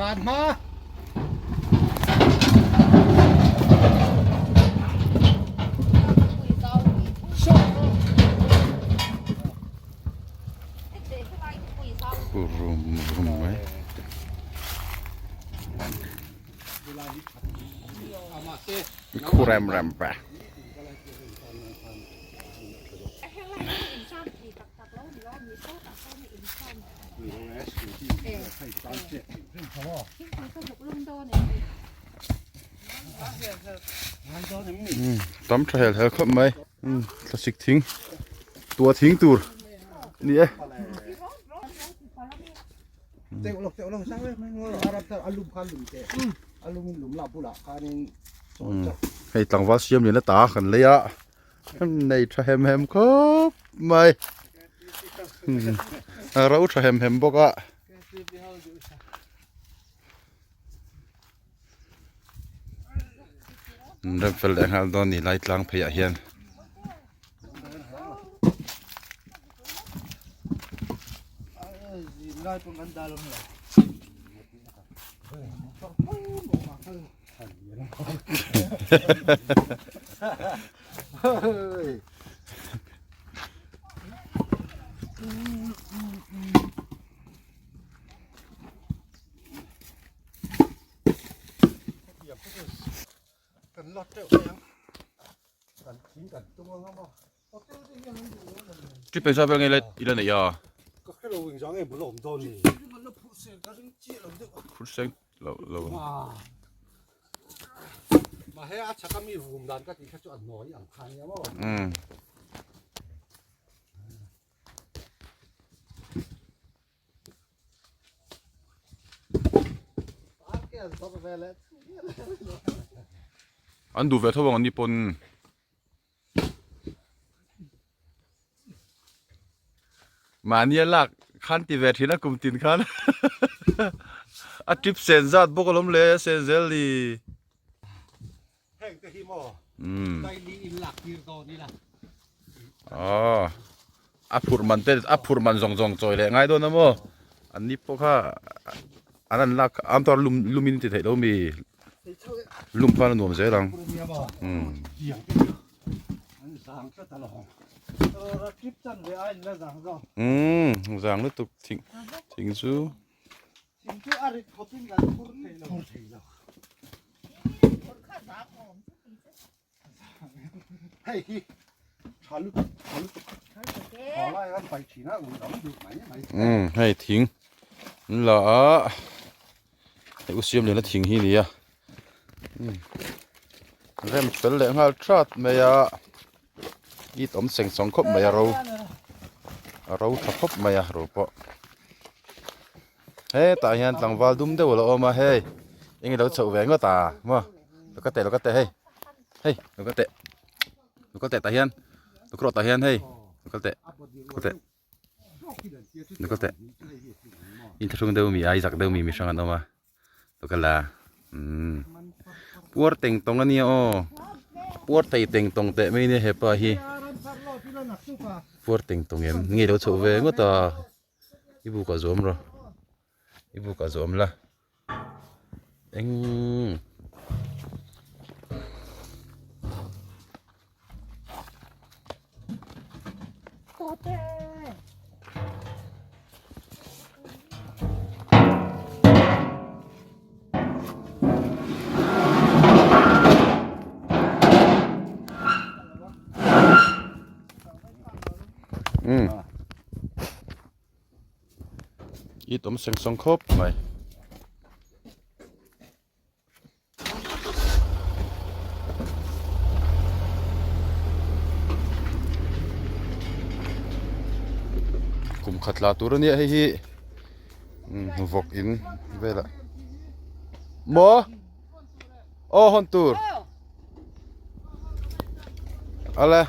Zan hma. Rum rum mai. Khu rem rem pa. Tam tha hel hel khawp mai thlasik thing tua thing tur a ni e. Hei tlangval siam lian a ta kan lei a. Nei tha hem hem khawp mai a ro tha hem hem bawk a. Rem fel leh nghal dawn ni lai tlang phei ah hian. Trip pesa vel nge i la nei a. Phur seng lo lo. Mà he a chaka mi vum dan ka tih kha chu a nawi ang kha nia maw. Mm. An duh ve tho ang an ni pawn. Mahnia lak khan ti ve thin a kum tin khan a trip sen zat bawk alawm le a sen zel ni. Heng te hi maw daily in lak tir dawn ila. Aw a phurh man te a phurh man zawng zawng chawi leh ngai dawn a maw an ni pawh kha an an lak am tawr lum lum in ti theih lo mi lum khan a nuam zel ang. Umm. Umm zang lutuk thing thing chu. Umm hei thing an la a hei u siam lian a thing hi a ni a umm rem fel leh nghal that mai a it awm seng sawng khawp mai a ro a ro tha khawp mai a ro pawh hetah hian tlangval dum deuh a lo awm a hei eng ilo chhoh ve ngawt a maw lo ka teh lo ka teh hei hei lo ka teh lo ka teh tah hian lo ka rawh tah hian hei lo ka teh lo ka teh lo ka teh inthlahrung deuh mi a i zak deuh mi mi hrang an awm a lo ka la umm puar teng tawng ania aw puar thei teng tawng teh mai ania hepa hi puar teng tawng em nge lo chhoh ve ngawt a. I buk ah zawm rawh i buk ah zawm la eng umm it awm seng sawng khawp mai. Kum khat la tur a nia hei hi umm vawk in velah maw aw hawn tur. Ale.